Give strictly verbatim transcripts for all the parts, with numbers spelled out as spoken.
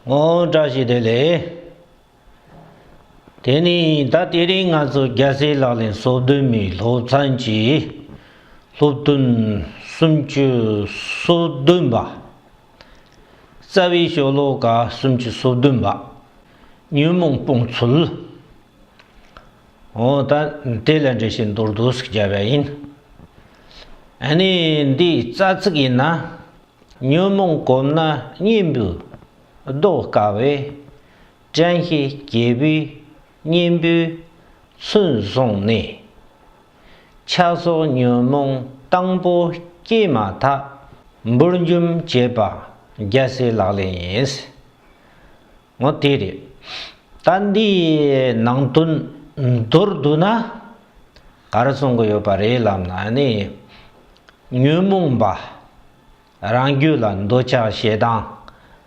ཨོ་བཀྲ་ཤིས་བདེ་ལེགས། དེ་ནི་ད་དེ་རིང་ང་ཚོ་རྒྱལ་སྲས་ལག་ལེན་སོ་བདུན་མའི་སློབ་ཚན་གྱི་སློབ་ཐུན་སུམ་ཅུ་སོ་བདུན་པ། རྩ་བའི་ཤོ་ལོ་ཀ་སུམ་ཅུ་སོ་བདུན་པ། ཉོན་མོངས་སྤོང་ཚུལ། འོ་ད་དེ་ལ་འགྲེལ་བཤད་མདོར་བསྡུས་ཤིག་བརྒྱབ་པ་ཡིན། ཨ་ནི་འདིའི་རྩ་ཚིག་ཡིན་ན། ཉོན་མོངས་གོམས་ན་གཉེན་པོས་བཟློག་དཀའ་བས། དྲན་ཤེས་སྐྱེས་པས་གཉེན་པོས་མཚོན་བཟུང་ནས། ཆགས་སོགས་ཉོན་མོངས་དང་པོ་སྐྱེས་མ་ཐག་འབུར་འཇོམས་བྱེད་པ་རྒྱལ་སྲས་ལག་ལེན་ཡིན། འོ་དེ་རེད། ད་འདིའི་ནང་དོན་མདོར་བསྡུ་ན་ག་རེ་གསུང་གི་ཡོད་པ་རེད་ལབ་ན་ནི། ཉོན་མོངས་པ་རང་རྒྱུད་ལ་འདོད་ཆགས་ཞེ་སྡང་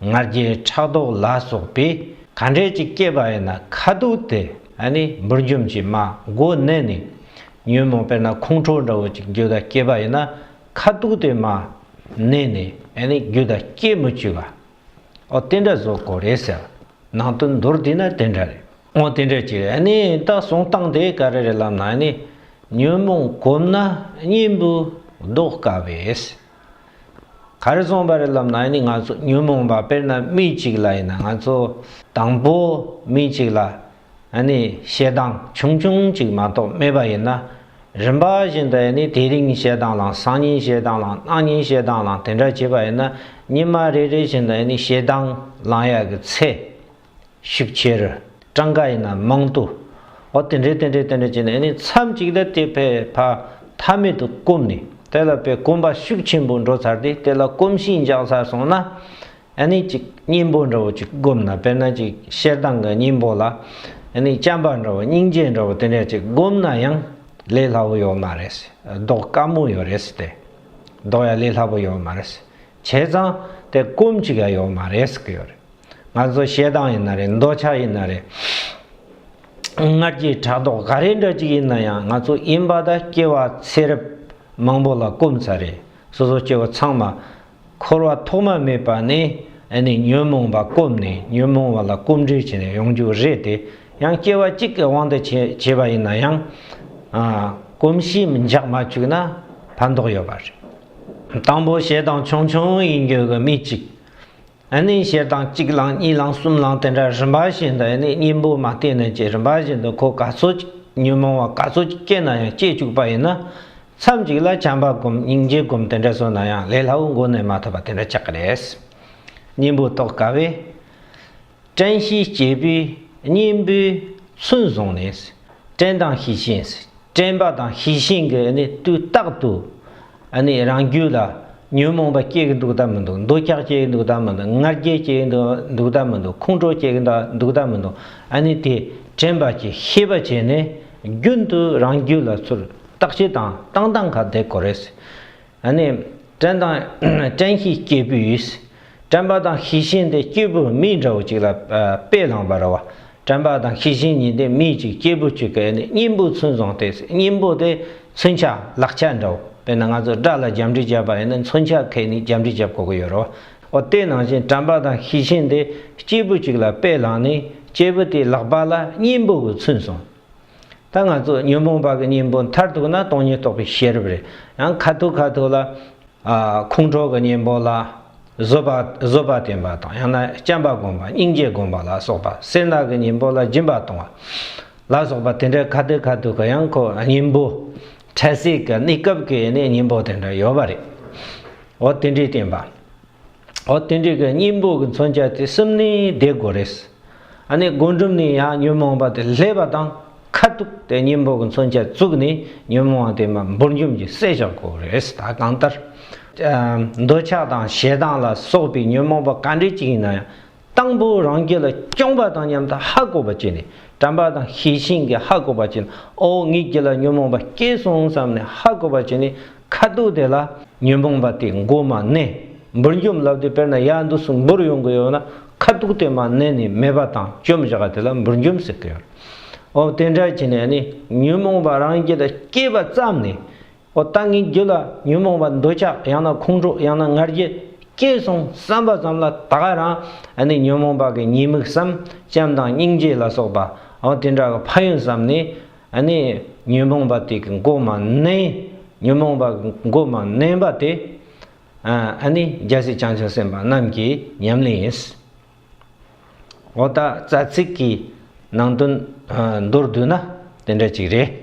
ང་རྒྱལ་ཕྲག་དོག་ལ་སོགས་པའི་ག་འདྲས་ཅིག་སྐྱེས་པ་ཡིན་ན་ཁ་ཐུག་དེ་ཨ་ནི་འབུར་འཇོམས་ཀྱི་མ་མགོ་མནན་ནས། ཉོན་མོངས་དཔེར་ན་ཁོང་ཁྲོ་འདྲ་བོ་ཅིག་རྒྱུད་ལ་སྐྱེས་པ་ཡིན་ན་ཁ་ཐུག་དེ་མ་མནན་ནས་ཨ་ནི་རྒྱུད་ལ་སྐྱེ་མི་བཅུག་ག་འོ་དེ་འདྲ་བཟོ་དགོས་རེད་ཟེར། ནང་དོན་མདོར་བསྡུས་ན་དེ་འདྲ་རེད། འོ་དེ་འདྲ་ཅིག་རེད། ཨ་ནི་ད་གསུང་སྟངས་དེ་ག་རེ་རེད་ལབ་ན། ཨ་ནི་ཉོན་མོངས་གོམས་ན་གཉེན་པོས་བཟློག་དཀའ་བས། ག་རེ་གསུངས་པ་རེད་ལབ་ན། ཨ་ནི་ང་ཚོ་ཉོན་མོངས་པ་དཔེར་ན་མི་གཅིག་ལ་ཡིན་ན། ང་ཚོ་དང་པོ་མི་གཅིག་ལ་ཨ་ནི་ཞེ་སྡང་ཆུང་ཆུང་ཅིག་མ་གཏོགས་མེད་པ་ཡིན་ན། རིམ་པ་བཞིན་དུ་ཨ་ནི་དེ་རིང་ཞེ་སྡང་ལངས། སང་ཉིན་ཞེ་སྡང་ལངས། གནངས་ཉིན་ཞེ་སྡང་ལངས། དེ་འདྲ་བྱས་པ་ཡིན་ན་ཉི་མ་རེ་རེ་བཞིན་དུ་ཨ་ནི་ཞེ་སྡང་ལངས་ཡག་གི་ཚད་ཤུགས་ཆེ་རུ། གྲངས་ཀ་ཡིན་ན་མང་དུ། འོ་དེ་འདྲས་དེ་འདྲས་དེ་འདྲས་བྱས་ནས། ཨ་ནི་མཚམས་གཅིག་ལ་དེ་ཕར་ཕར་མཐའ་མེད་དུ་གོམས་ནས། དེ་ལ་དཔེ་གོམས་པ་ཤུགས་ཆེན་པོ་འགྲོ་ཚར་ཏེ། དེ་ལ་གོམས་གཤིས་འཇགས་ཚར་སོང་ན། ཨ་ནི་ཅིག་གཉེན་པོ་འདྲ་བོ་ཅིག་བསྒོམས་ན། དཔེར་ན་ཅིག་ཞེ་སྡང་གི་གཉེན་པོ་ལ་ཨ་ནི་བྱམས་པ་འདྲ་བོ་སྙིང་རྗེ་འདྲ་བོ་དེ་འདྲ་ཅིག་བསྒོམས་ན་ཡང་ལས་སླ་བོ་ཡོད་མ་རེད། བཟློག་དཀའ་མོ་ཡོད་རེད་ཟེར་ཏེ། བཟློག་ཡ་ལས་སླ་བོ་ཡོད་མ་རེད། བྱས་ཙང་དེ་གོམས་ཅིག་ཡ་ཡོད་མ་རེད་ཟེར་གི་ཡོད་རེད། ང་ཚོ་ཞེ་སྡང་ཡིན་ན་རེད། འདོད་ཆགས་ཡིན་ན་རེད། ང་རྒྱལ་ཕྲག་དོག་ག་རེ་འདྲ་ཅིག་ཡིན་ན་ཡང་། ང་ཚོ་ཡིན་པ་དང་སྐྱེ་བ་ཚེ་རབས་མང་པོ་ལ་གོམས་ཚར་རེད། སོ་སོ་སྐྱེ་བོ་ཚང་མ་འཁོར་བ་ཐོག་མ་མེད་པ་ནས་ཨ་ནི་ཉོན་མོངས་པ་གོམས་ནས། ཉོན་མོངས་པ་ལ་གོམས་འདྲིས་བྱས་ནས་ཡོང་རྒྱུ་རེད་དེ། ཡང་སྐྱེ་བ་གཅིག་གི་དབང་དུ་བྱས་བྱས་པ་ཡིན་ན་ཡང་། ཨ། གོམས་གཤིས་འཇགས་མ་བཅུག་ན་ཕན་ཐོགས་ཡོད་པ་རེད། དང་པོ་ཞེ་སྡང་ཆུང་ཆུང་ཡིན་རྒྱུ་གི་མི་གཅིག་ཨ་ནི་ཞེ་སྡང་གཅིག་ལངས། གཉིས་ལངས། གསུམ་ལངས། དེ་འདྲ་རིམ་པ་བཞིན་དུ་ཨ་ནི་གཉེན་པོ་མ་བསྟེན་ནས་ཀྱི་རིམ་པ་བཞིན་དུ་ཁོ་ག་ཚོད་ཅིག་ཉོན་མོངས་པ་ག་ཚོད་ཅིག་སྐྱེས་ན་ཡང་སྐྱེ་བཅུག་པ་ཡིན་ན། མཚམས་ཅིག་ལ་བྱམས་པ་སྒོམ། སྙིང་རྗེ་སྒོམ། དེ་འདྲ་སོང་ན་ཡང་ལས་སླ་བོ་མགོ་ནས་མ་ཐུབ་པ་དེ་འདྲ་ཆགས་ཀྱི་རེད། གཉེན་པོས་བཟློག་དཀའ་བས། དྲན་ཤེས་སྐྱེས་པས་གཉེན་པོས་མཚོན་བཟུང་ནས། དྲན་དང་ཤེས་བཞིན། དྲན་པ་དང་ཤེས་བཞིན་གྱིས་ནི་དུས་རྟག་ཏུ་ཨ་ནི་རང་རྒྱུད་ལ་ཉོན་མོངས་པ་སྐྱེ་གི་འདུག་དང་མི་འདུག་འདོད་ཆགས་སྐྱེ་གི་འདུག་དང་མི་འདུག་ང་རྒྱལ་སྐྱེ་གི་འདུག་དང་མི་འདུག་ཁོང་ཁྲོ་སྐྱེ་གི་འདུག་དང་མི་འདུག་ཨ་ནི་དེ་དྲན་པ་གྱིས་ཤེས་པ་བྱས་ནས། རྒྱུན་དུ་རང་རྒྱུད་ལ་ཚུར་བརྟག་དཔྱད་དང་བཏང་སྟངས་ཁ་བསྡད་དགོས་རེད། ཨ་ནི། དྲན་དང་། དྲན་ཤེས་སྐྱེས་པས། དྲན་པ་དང་ཤེས་བཞིན་དེ་སྐྱེས་བུ་མི་འདྲ་བོ་གཅིག་ལ་དཔེ་བླངས་པ་རེད་བ། དྲན་པ་དང་ཤེས་བཞིན་གཉིས་དེ་མི་གཅིག་སྐྱེས་བུ་གཅིག་གི་ཨ་ནི་གཉེན་པོས་མཚོན་བཟུང་སྟེ། གཉེན་པོ་དེ་མཚོན་ཆ་ལག་ཆ་འདྲ་བོ། དཔེར་ན་ང་ཚོ་དགྲ་ལ་རྒྱབ་འདྲེ་བརྒྱབ་པ་ཡིན་ན་མཚོན་ཆ་ཁྱེར་ནས་རྒྱབ་འདྲེ་རྒྱབ་དགོས་ཀྱི་ཡོད་རེད་བ། འོ་དེ་ནང་བཞིན་དྲན་པ་དང་ཤེས་བཞིན་དེ་སྐྱེས་བུ་གཅིག་ལ་དཔེ་བླངས་ནས། སྐྱེས་བུ་དེའི་ལག་པ་ལ་གཉེན་པོ་གིས་མཚོན་སོང་། ད་ང་ཚོ་ཉོན་མོངས་པ་གི་གཉེན་པོ་མཐར་ཐུག་ན་སྟོང་ཉིད་རྟོགས་པའི་ཤེས་རབ་རེད། ཡང་ཁ་ཐུག་ཁ་ཐུག་ལ། ཨ། ཁོང་ཁྲོ་གི་གཉེན་པོ་ལ་བཟོད་པ། བཟོད་པ་བསྟེན་པ་དང་། ཡང་ན་བྱམས་པ་སྒོམ་པ། སྙིང་རྗེ་སྒོམ་པ་ལ་སོགས་པ། སེར་སྣ་གི་གཉེན་པོ་ལ་སྦྱིན་པ་གཏོང་བ་ལ་སོགས་པ། དེ་འདྲའི་ཁ་ཐུག་ཁ་ཐུག་གི་ཡང་ཁོ་གཉེན་པོ། འཕྲལ་སེལ་གྱི་གནས་སྐབས་ཀྱི་ནི་གཉེན་པོ་དེ་འདྲ་ཡོད་པ་རེད། འོ་དེ་འདྲའི་བསྟེན་པ། འོ་དེ་འདྲའི་གི་གཉེན་པོ་གི་མཚོན་ཆ་དེ་གསུམ་ནི་བསྡད་དགོས་རེད། ཨ་ནི་སྒོམ་སྒྲུབ་ནས་ཡང་ཉོན་མོངས་པ་དེ་སླེབས་པ་དང་ཁ་ཐུག་དེ་གཉེན་པོ་གི་མཚོན་ཆ་བཙུགས་ནས་ཉོན་མོངས་པ་དེ་མར་འབུར་འཇོམས་ཀྱིས་བསལ་བཞག་དགོས་རེད། ད་གང་ལྟར། ཨ། འདོད་ཆགས་དང་ཞེ་སྡང་ལ་སོགས་པའི་ཉོན་མོངས་པ་ག་འདྲ་ཅིག་ཡིན་ན་ཡང་། དང་པོ་རང་རྒྱུད་ལ་སྐྱོང་པ་དང་མཉམ་དུ་ཧ་གོ་བ་བྱས་ནས། དྲན་པ་དང་ཤེས་བཞིན་གྱིས་ཧ་གོ་བ་བྱས་ནས། ཨོ། ངའི་རྒྱུད་ལ་ཉོན་མོངས་པ་སྐྱེས་སོང་བསམ་ནས་ཧ་གོ་བ་བྱས་ནས། ཁ་ཐུག་དེ་ལ་ཉོན་མོངས་པ་དེ་མགོ་མ་མནན། འབུར་འཇོམས་ལབ་དུས་དཔེར་ན་ཡར་འདུག་སེ་འབུར་ཡོང་གི་ཡོད་ན། ཁ་ཐུག་དེ་མ་མནན་ནས་མེད་པ་དང་བཅོམ་བཞག་པ་དེ་ལ་འབུར་འཇོམས་ཟེར་གི་ཡོད། ཨོ། དེ་འདྲ་བྱས་ནས་ནི་ཉོན་མོངས་པ་རང་རྒྱུད་ལ་སྐྱེས་པ་ཙམ་ནས། ཨོ། ད་ངའི་རྒྱུད་ལ་ཉོན་མོངས་པ་འདོད་ཆགས། ཡང་ན་ཁོང་ཁྲོ། ཡང་ན་ང་རྒྱལ་ སྐྱེས་སོང་བསམ་པ་ཙམ་ལ་ད་ག་རང་ཨ་ནི་ཉོན་མོངས་པ་གི་ཉེས་དམིགས་སམ་བྱམས་དང་སྙིང་རྗེ་ལ་སོགས་པ་འོ་དེ་འདྲ་གི་ཕན་ཡོན་བསམ་ནས་ཨ་ནི་ཉོན་མོངས་པ་དེ་གི་མགོ་མ་མནན། ཉོན་མོངས་པ་གི་མགོ་མ་མནན་པ་དེ་ཨ་ནི་རྒྱལ་སྲས་བྱང་ཆུབ་སེམས་དཔའ་རྣམས་ཀྱི་ཉམས་ལེན་ཡིན། འོ་ད་རྩ་ཚིག་གི་ནང་དོན་མདོར་བསྡུས་ན་དེ་འདྲ་ཅིག་རེད།